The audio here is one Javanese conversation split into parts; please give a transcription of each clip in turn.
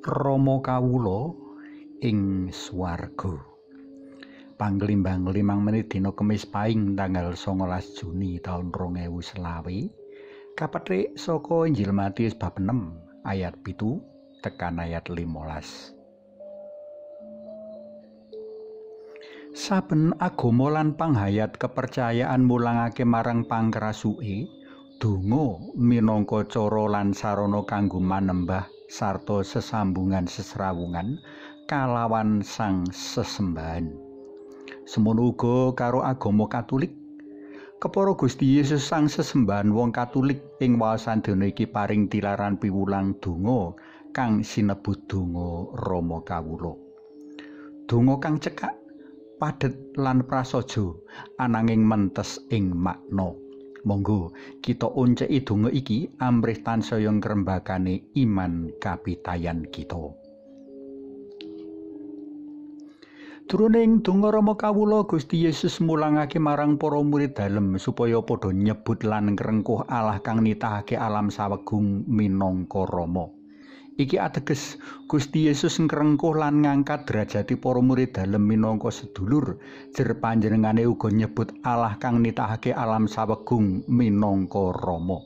Rama kawula ing swarga. Panglimbang 5 menit dina Kemis Paing tanggal 19 Juni taun 2020 kapethik saka Injil Matius bab 6 ayat 7 tekan ayat 15. Saben agama lan panghayat kepercayaan mulangake marang pangkrasuke donga minangka cara lan sarana kanggo manembah sarta sesambungan sesrawungan kalawan sang sesembahan. Semono uga karo agama Katolik. Kepara Gusti Yesus sang sesembahan wong Katolik ing waosan dina iki paring tilaran piwulang donga kang sinebut donga Rama Kawula. Donga kang cekak, padhet lan prasaja ananging mentes ing makna. Monggo kita onceki donga iki amrih tansaya ngrembakane iman kapitayan kita. Jroning donga Rama Kawula, Gusti Yesus mulangake marang para murid dalem supaya padha nyebut lan ngrengkuh Allah kang nitahake alam sawegung minangka Rama. Iki ateges Gusti Yesus ngrengkuh lan ngangkat derajate para murid dalem minangka sedulur, jer panjenengane uga nyebut Allah kang nitahake alam sawegung minangka Rama.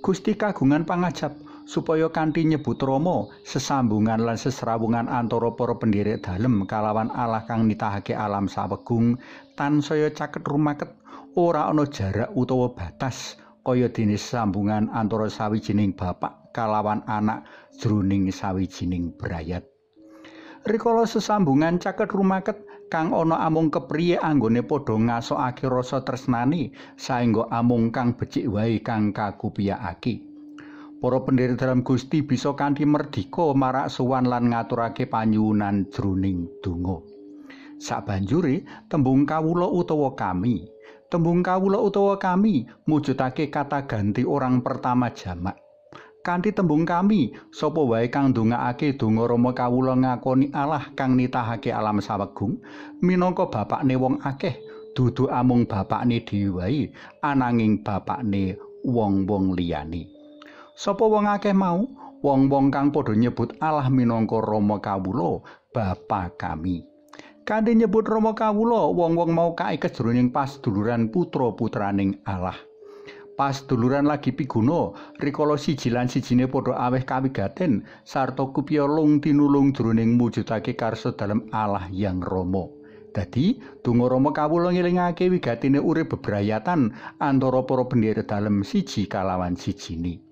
Gusti kagungan pangajap supaya kanthi nyebut Rama, sesambungan lan sesrawungan antara para pendherek dalem kalawan Allah kang nitahake alam sawegung tansaya caket rumaket, ora ana jarak utawa batas kaya dene sesambungan antara sawijining bapak kalawan anak jroning sawijining brayat. Rikala sesambungan caket rumaket kang ana amung kepriye anggone padha ngasokake rasa tresnane saengga amung kang becik wae kang kakupiyakake. Para pendherek dalam Gusti bisa kanthi merdika marak sowan lan ngaturake panyuwunan jroning donga. Sabanjure tembung kawula utawa kami. Tembung kawula utawa kami mujudake kata ganti orang pertama jamak. Kanthi tembung kami, sapa wae kang ndongakake donga Rama Kawula ngakoni Allah kang nitahake alam sawegung minangka bapakne wong akeh, dudu amung bapakne dhewe wae, ananging bapakne wong-wong liyane. Sapa wong akeh mau? Wong-wong kang padha nyebut Allah minangka Rama Kawula, Bapa kami. Kanthi nyebut Rama Kawula, wong-wong mau kaiket jroning pasduluran putra-putraning Allah. Pasduluran lagi piguna rikala siji lan sijine padha aweh kawigaten sarta kupya lung tinulung jroning mujudake karsa dalem Allah Yang Rama. Dadi donga Rama Kawula ngelingake wigatine urip bebrayatan antara para pendherek dalem siji kalawan sijine.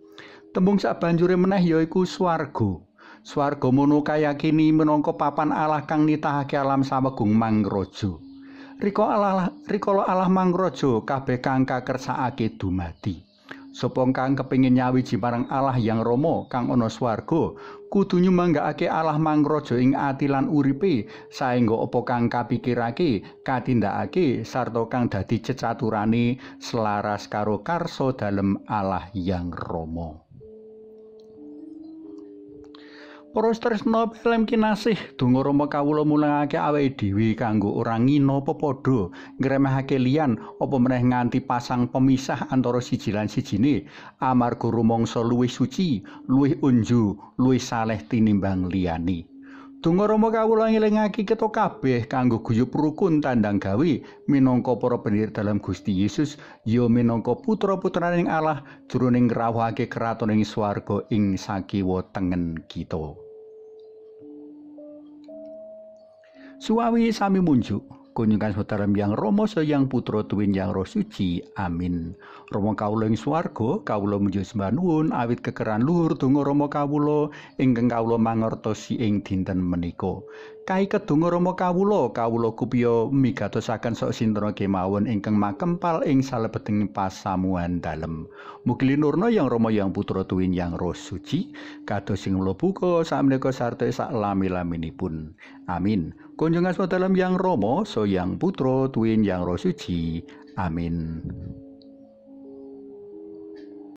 Tembung sabanjure meneh yaiku swarga. Swarga mono kayakini minangka papan Allah kang nitahake alam sawegung mangraja. Rikala Allah mangraja kabeh kang kakersakake dumadi. Sapa kang kepengin nyawiji marang Allah Yang Rama kang ana swarga, kudu nyumanggakake Allah mangraja ing ati lan uripe, saengga apa kang kapikirake, katindakake sarta kang dadi cecaturane selaras karo karsa dalem Allah Yang Rama. Para tresna pelem kinasih, donga Rama Kawula mulangake awake dhewe kanggo ora ngina pepadha, ngremehake liyan apa meneh nganti pasang pemisah antara siji lan sijine, amarga rumangsa luwih suci, luwih unju, luwih saleh tinimbang liyane. Donga Rama Kawula ngelingake kita kabeh kanggo guyub rukun tandang gawe minangka para pendherek dalem Gusti Yesus, ya minangka putra-putraning Allah jroning ngrawuhake kraton ing swarga ing sakiwa tengen kita. Suwawi sami munjuk kunjungan saudara Yang Rama Yang Putra tuwin Yang Roh Suci. Amin. Rama kawula ing swarga, kawula munjuk sembah nuwun awit kekeran luhur donga Rama kawula ingkang kawula mangertosi ing dinten menika. Kaiket donga Rama kawula, kawula kupya migatosaken sok sinten kemawon ingkang makempal ing salebeting pasamuan dalem. Mugi linurna Yang Rama Yang Putra tuwin Yang Roh Suci kados sing mula buka sakmenika sarta sak lami-laminipun. Amin. Kunjungan asma dalem Yang Rama, Yang Putra tuwin Yang Roh Suci. Amin.